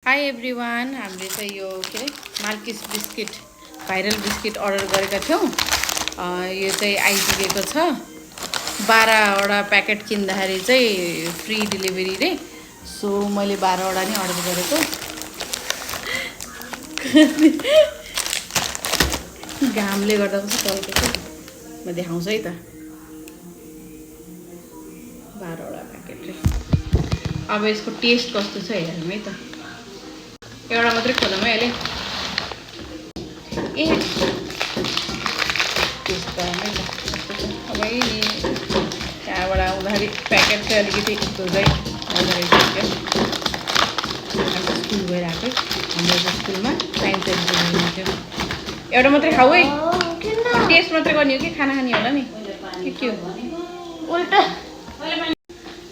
High everyone, हामीले चाहिँ यो के अरे Marxist biscuit viral biscuit order गरेका थियौँ। यो चाहिँ आइपुगेको छ। 12वटा प्याकेट किन्दाखेरि चाहिँ फ्री डेलिभरी रे। सो मैले 12वटा नै अर्डर गरेको। घामले गर्दा कस्तो चल्केको म देखाउँछु है त। 12वटा प्याकेट रे। अब यसको टेस्ट कस्तो छ हेरौँ है त। एउटा मात्रै खोलौँ है अहिले। ए टेस्ट गरौँ है त। अब नि त्यहाँबाट आउँदाखेरि प्याकेट चाहिँ अलिकति धुँदै आउँदो रहेछ क्या। हामी स्कुल गइरहेको हाम्रो स्कुलमा साइन्स एक्जिबिसन हुन्थ्यो। एउटा मात्रै खाऊ है। टेस्ट मात्रै गर्ने हो कि खाना खाने होला नि के हो उल्टा।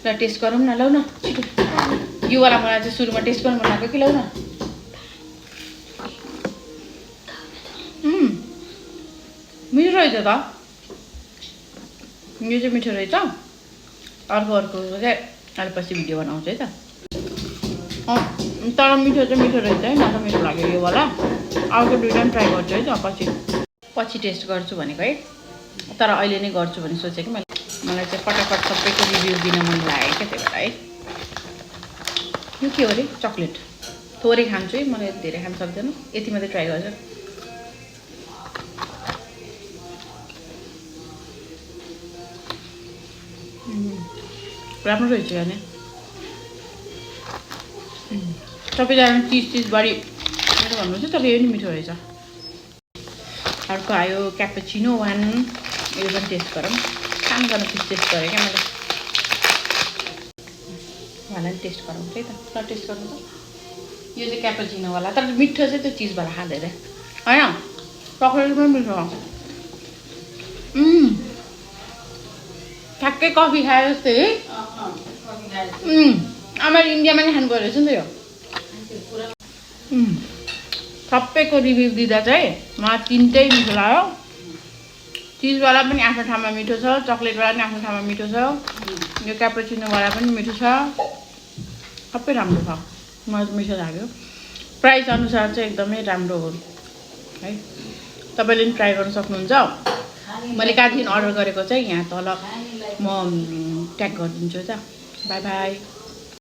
ल टेस्ट गरौँ न, लौ न छिटो। योवाला मलाई चाहिँ सुरुमा टेस्ट गर्नु मन लाग्यो कि, लौ न। मिठो रहेछ त। यो चाहिँ मिठो रहेछ। अर्को चाहिँ अहिले पछि भिडियो बनाउँछु है त। तर मिठो चाहिँ मिठो रहेछ है। मलाई मिठो लाग्यो योवाला। अर्को दुईवटा पनि ट्राई गर्छु है त पछि टेस्ट गर्छु भनेको है। तर अहिले नै गर्छु भने सोचेँ कि मलाई चाहिँ फटाफट सबैको रिभ्यू दिन मन लाग्यो क्या, त्यही भएर है। यो के हो अरे? चक्लेट। थोरै खान्छु है, मलाई धेरै खान सक्दैन। यति मात्रै ट्राई गर्छु। राम्रो रहेछ यार। सबैजना चिज बढी मेरो भन्नुहुन्छ, तर यो नि मिठो रहेछ। अर्को आयो क्यापुचिनो 1। यो पनि टेस्ट गरौँ। सानो पिस टेस्ट गरेँ क्या मैले। उहाँलाई पनि टेस्ट गराउँछु है त। ल टेस्ट गर्नु त। यो चाहिँ क्यापुचिनोवाला, तर मिठो चाहिँ त्यो चिजवाला खा धेरै होइन। चक्लेट पनि मिठो। ठ्याक्कै कफी खायो जस्तै है। आमाले इन्डियामा नै खानु पर्यो रहेछ नि त यो। सबैको रिभ्यू दिँदा चाहिँ मलाई तिनटै मिठो लाग्यो। चिजवाला पनि आफ्नो ठाउँमा मिठो छ, चक्लेटवाला पनि आफ्नो ठाउँमा मिठो छ, यो क्यापुचिनोवाला पनि मिठो छ। सबै राम्रो छ। मलाई चाहिँ मिठो लाग्यो। प्राइस अनुसार चाहिँ एकदमै राम्रो हो है। तपाईँले पनि ट्राई गर्न सक्नुहुन्छ। मैले कहाँदेखि अर्डर गरेको चाहिँ यहाँ तल म ट्याग गरिदिन्छु त। By by.